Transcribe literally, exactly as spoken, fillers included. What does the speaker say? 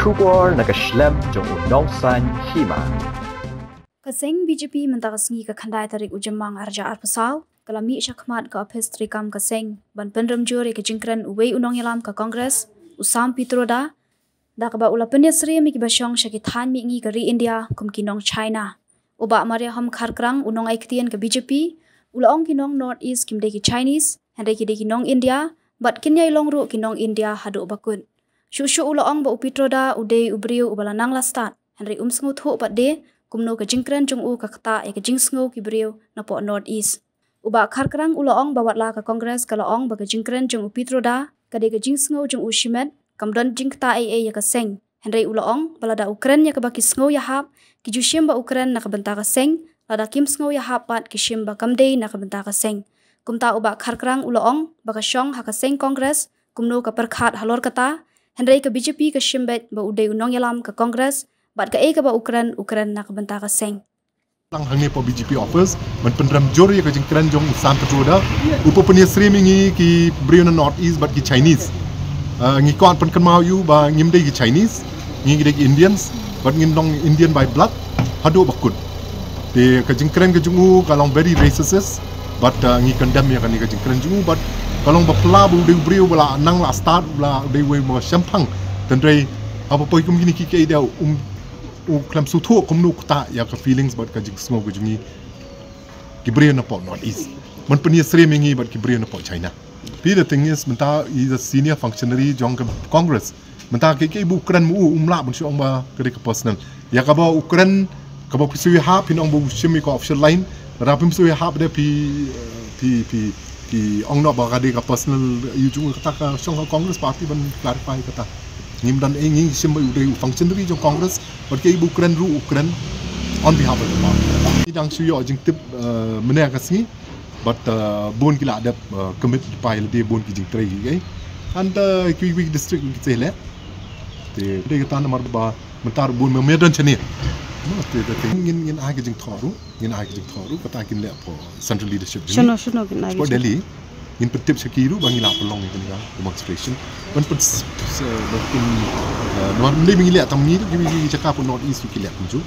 Khubor na ka shlem jong u nongsan hima. Ka seng B J P mynta ka sngi ka khyndai tarik u Jymmang arja arphew saw ka la mih shakhmat ka ophis treikam ka seng ban pynrem jur ïa ka jingkren uwei u nongïalam ka Congress, u Sam Pitroda, da kaba u la pynïasyriem ïa kiba shong sha ki thaiñ mihngi ka ri India kum ki nong China. U Bah Mariahom Kharkrang, u nongai ktien ka B J P, u la ong ki nong North East kim dei ki Chinese, hynrei ki dei ki nong India, bad kin ïai long ruh ki nong India haduh bakut. Shuh shuh u la ong ba u Pitroda u dei u briew uba la nang la stad, hynrei um sngewthuh pat de kumno ka jingkren jong u ka ktah ïa ka jingsngew ki briew napoh North East. U Bah Kharkrang u la ong ba watla ka Congress ka la ong ba ka jingkren jong u Pitroda ka dei ka jingsngew jong u shimet, kam don jingktah ei ei ïa ka seng. Hynrei u la ong ba lada u kren ïa kaba ki sngew ïahap, ki ju shim ba u kren na ka bynta ka seng, lada kim sngew ïahap pat ki shim ba kam dei na ka bynta ka seng. Kumta u Bah Kharkrang u la ong ba ka shong ha ka seng Congress kumno ka pyrkhat halor kata, hynrei ka B J P ka shim beit ba u dei u nongïalam ka Congress, bad kaei kaba u kren, u kren na ka bynta ka seng. Lang hangne hapoh B J P office ban pynrem jur ïa ka jingkren jong u Sam Pitroda. U pynïasyriem ïa ngi ki briew na North East bad ki Chinese. Ah, ngi kwah pynkynmaw ïa u ba ngim dei ki Chinese, ngi dei ki Indians, bad ngin long Indian by blood haduh bakut. Te ka jingkren ka jong u ka long very racist, bad, ah, ngi condemn ïa kane ka jingkren jong u, bad ka long ba pla ba u dei u briew ba la nang la stad, ba la dei uwei ba shemphang. Hynrei haba poi kum kine ki, ki dei um u khlem sngewthuh kumno u ktah ïa ka feelings bad ka jingsngew ka jong ngi ki briew napoh North East. Ban pynïasyriem ïa ngi bad ki briew napoh China. Phi, the thing is, mynta he's a senior functionary jong ka Congress. Mynta kaei kaei ba u kren ma u, um lah ban shu ong ba ka dei ka personal. Ïa kaba u kren, kaba phi sngew ïahap, phin ong ba u shim ïa ka official line. Lada phim sngew ïahap de phi, eh, phi, phi, phi ong noh ba ka dei ka personal issue jong u, kata ka shong ha Congress Party ban clarify kata. Ngim don ei, ngi shim ba u dei u functionary jong Congress, bad kaei ba u kren ruh u kren on behalf of the party. Ngi dang shu ïoh jingtip, eh, mynne ka sngi, bad, eh, bun ki la dep, eh, commit pyrshah lade, bun ki jingtrei ki ei. And, eh, kiwei kiwei ki district ki te leh. Te dei kata namar ba mynta ruh bun me, me don shane. No, te, te, te ngin, ngin ai ka jingthoh ruh, ngin ai ka jingthoh ruh, kata kin leh hapoh central leadership jong ngi. Shano, shano kin ai ka jingthoh? Hapoh Delhi, ngin pyntip sha ki ruh ba ngi la pynlong ïa kane ka demonstration. Ban pyn, s-, s-, ban pyn, eh, namar ym dei ba ngi leh tang ngi ruh, kiwei kiwei ki jaka hapoh North East ruh ki leh kumjuh.